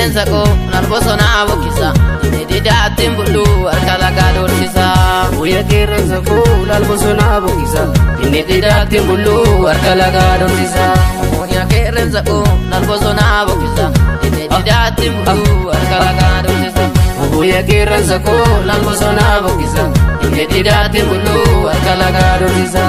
qeerransa koo laal bosonaa bokkisa. Inni didaatti bullu harka lagaa doorsisa. Guyyaa qeerransa koo laal bosonaa bokkisa. Inni didaatti bullu harka lagaa doorsisa. Guyyaa qeerransa koo laal bosonaa bokkisa. Inni didaatti bullu harka lagaa doorsisa. Guyyaa qeerransa koo laal bosonaa bokkisa. Inni didaatti bullu harka lagaa doorsisa.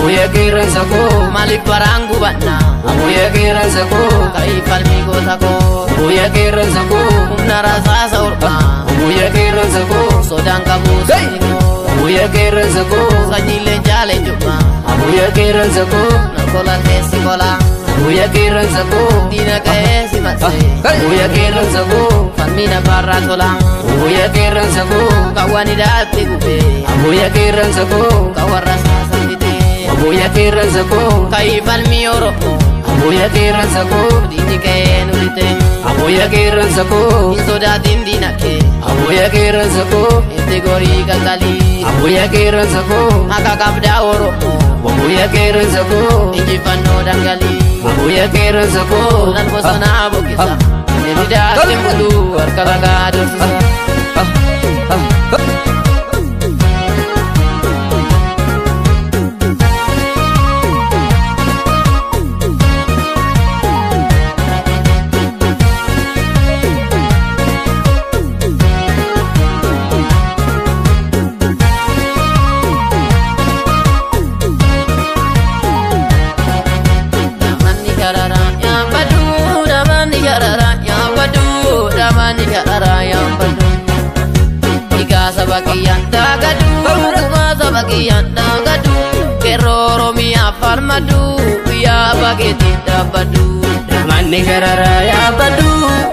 Guyyaa qeerransa koo maaliif baraan gubanna? Guyyaa qeerransa koo ka'ii falmii goota koo. Guyyaa qeerransa koo humna rasaasa ormaa. Guyyaa qeerransa koo sodaan qabu sanyii koo. Guyyaa qeerransa koo sanyiilee jaalee jummaa. Guyyaa qeerransa koo na kola teessi kola. Guyyaa qeerransa koo diina qe'ee si marsee. Guyyaa qeerransa koo falmii nafarraa tola. Guyyaa qeerransa koo kawwan hidhaatti gubee. Guyyaa qeerransa koo kawwan rasaasa fitee. Guyyaa qeerransa koo ka'ii falmii Oromoo. Guyyaa qeerransa koo diinni qe'ee nu lite. Guyyaa qeerransa koo hin sodaatin diina kee. Guyyaa qeerransa koo itti gorii qalqalii. Guyyaa qeerransa koo maqaa qabdaa Oromoo. Guyyaa qeerransa koo injifannoo dangalii. Guyyaa qeerransa koo laal bosonaa bokkisa. Inni didaatti mul'u harka lagaa doorsisa. Namanni jarara yaambadu, namanni jarara yaambadu, namanni jarara yaambadu. Dhiigaa saba kiyyaan daagadhu, gumaa saba kiyyaan daagadhu, qeerroo Oromiyaa falmadhu, biyya abbaa keetiin dhaabbadhu. Namanni garara yaabbadhu.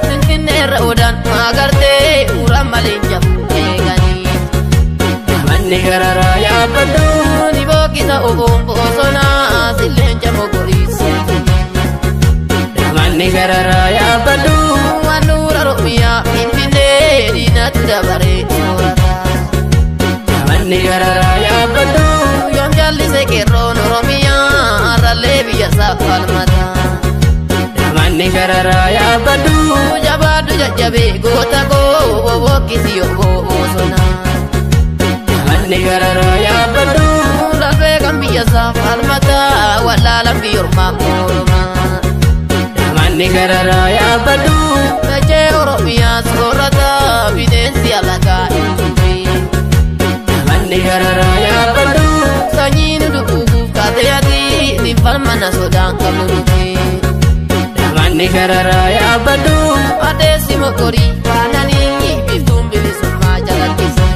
Finfinneerra odaan magartee uraan malee hin jabu eeganii. Namanni garara yaabbadhu. Ni boqqisa oboon bosonaa silleen jamoo goriisa. Namanni garara yaabbadhu. Handhuura Oromiyaa Finfinnee diinatu dabaree soorata. Namanni garara yaabbadhu. Yoom jallise qeerroon Oromiyaa har'allee biyya isaa falmata. Namanni garara yaabbadhu. Jabaadhu jajjabee goota koo bobokkisi yoo bosona. Namanni garara yaabbadhu. Lafee kan biyya isaa falmata wallaalaan biyya ormaa morma. Namanni garara yaabbadhu. Dachee Oromiyaa soorata bineensi alagaa hin dhufi. Namanni garara yaabbadhu. Sanyiin dhuguuf kaatee ati ni falmana sodaan qabnu nuti. Namanni garara yaabbadhu. Adeessi mokorii baananii biiftuun bilisummaa jalakkise.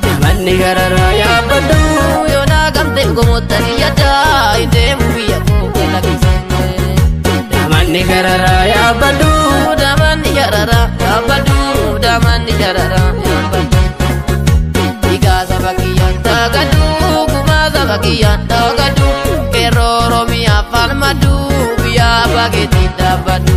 Namanni garara yaabbadhu. Yoonaa gamtee gomootanii yaada hin deemu biyya koo galakkise. Namanni garara yaabbadhu. Damanni jarara yaabbadhu, damanni jarara yaabbadhu. Dhiigaa saba kiyyaan daagadhu, gumaa saba kiyyaan daagadhu, qeerroo Oromiyaa falmadhu, biyya abbaa keetiin dhaabbadhu.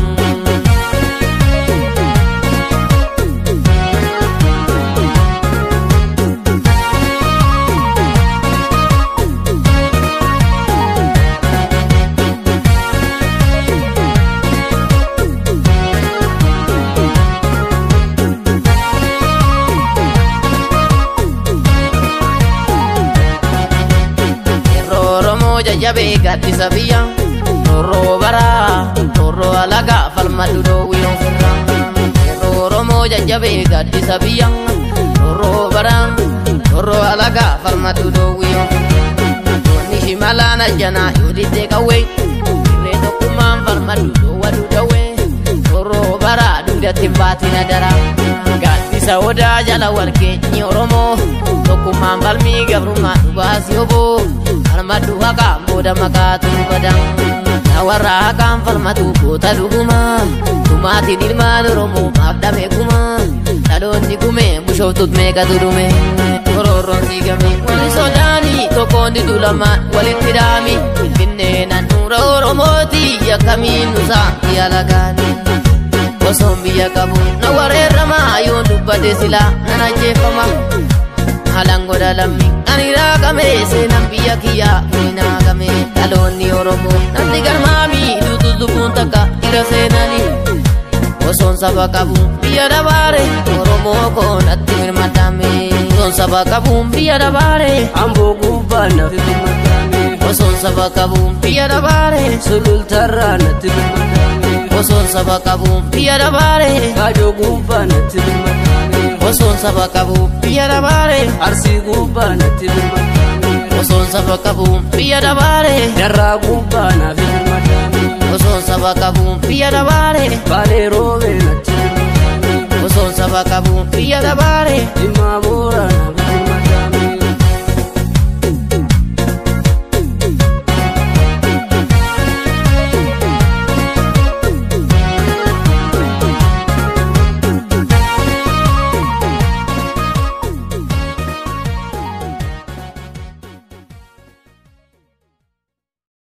Qeerroo Oromoo jajjabee gaaddisa biyya. Roorroo baraa, roorroo alagaa falmadhu dhoowwii ofirraa. Qeerroo Oromoo jajjabee gaaddisa biyya. Roorroo baraa, roorroo alagaa falmadhu dhoowwii ofirraa. Doonni shimalaan ajjanaa yoo diddee qawwee. Irree tokkummaan falmadhu dhoowwadhu dawwee. Roorroo baraa dugdatti baatina daraa. Gaaddisa odaa jala walgeenyi Oromoo. Tokkummaan falmii gabrummaa dhugaas yoboo. Falmadhu haqaan booda maqaatu bada. Yaa warra haqaan falmatu goota dhugumaa. Dhumaatiin ilmaan Oromoo maaf dhame gumaa. Dhaloonni gumee bushooftuut meeqatu dhume. Horoorroon diigame wali sodaanii tokkoon didu lamaan walitti dhaami. Finfinnee handhuura Oromooti akkamiin nu saamti alagaani. Osoon biyya qabu na wareerama yoon dubbate silaa nan ajjeefama. Haalaan godha lammi ani raaqame seenaan biyya kiyyaa kuni naaqame. Dhaloonni Oromoo namni garmaami duutu lubbuun takka dhiira seenani. Osoon saba qabu biyya dabaare, Oromoo koo natti mirmadame. Osoon saba qabu biyya dabaare, Amboo gubbaa natti birmadame. Osoon saba qabu biyya dabaare, Sulultarraa natti birmadame. Osoon saba qabu biyya dabaare, Gaajoo gubbaa natti birmadame. Osoon saba qabu biyya dabaare, Arsii gubbaa natti birmadame. Osoon saba qabu biyya dabaare, Darraa gubbaa naaf birmadame. Osoon saba qabu biyya dabaare, Baalee roobee natti birmadame. Osoon saba qabu biyya dabaare, Jimmaa booraa